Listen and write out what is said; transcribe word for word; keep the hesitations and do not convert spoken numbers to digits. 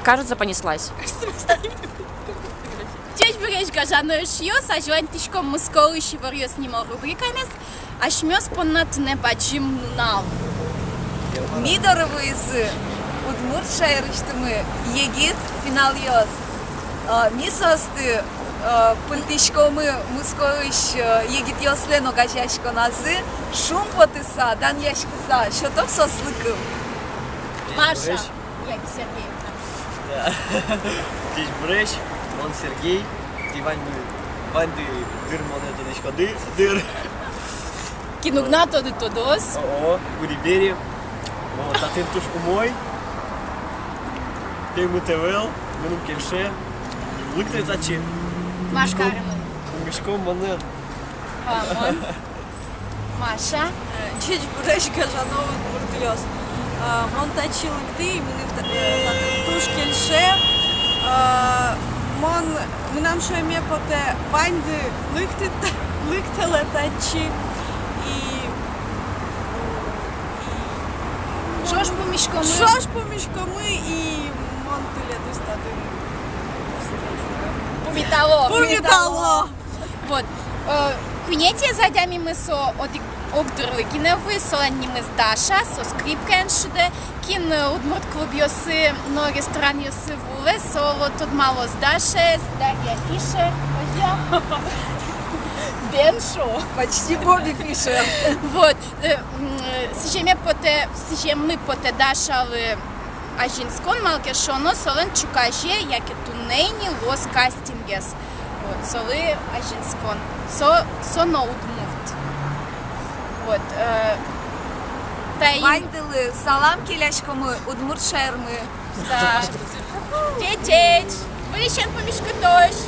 Кажется, понеслась. Ӟечбуресь, гажано эшъёс, азьланьтӥськом «Мыскоысь иворъёс» нимо рубрикамес. Асьмеос понна туннэ бадӟым нунал. Ми доры вуизы Удмурт шаерысьтымы егит пиналъёс. А, ми соосты, а, пыртӥськомы Мыскоысь, а, егитъёслэн огазеяськоназы, шумпотыса, данъяськыса, сётом соослы кыл. Маша. Яке Сергей. Да. Ӟечбуресь, мон Сергей, тӥ ваньды, ваньды дыр монэ тодӥськоды, дыр. Кин уг на тоды, тодоз. О, о, Гудибери. О, татын туж умой. Пеймыт ӧвӧл, мыным кельше. Лыктэ татчы. Маш карыны. Пумиськом монэ. А, мон. Маша. Э, ӟечбуресь, гажано удмуртъёс. Э, мон татчы лыктӥ, мыным та-, э, татын туж кельше. Э, мон, мынам шуэме потэ, ваньды лыктэ та-, лыктэлэ татчы. И, и ӵош пумиськомы. Ӵош пумиськомы, и мон тӥледыз татын пумитало. Пумитало. Вот. Э, куинетӥез адямимы со одӥг, огдырлы гинэ вуиз, солэн нимыз Даша, со скрипкаен шудэ. Кин, э, удмурт клубъёсы но ресторанъёсы вуылэ, со, оло, тодмалоз Дашаез, Дарья Фишер, озьы-а? Бен шуо. Почти Бобби Фишер. Вот. Э, м, э, сӥземе потэ, сӥземмы потэ Дашалы азинскон, малы ке шуоно, солэн ӵуказе яке туннэ ини луоз кастингез. Вот, солы азинскон. Со, со но удмурт. Вот, э, таин... Ваньдылы салам келяськомы удмурт шаермы. Да. Ӟеч-ӟеч. Выльысен пумиськытозь.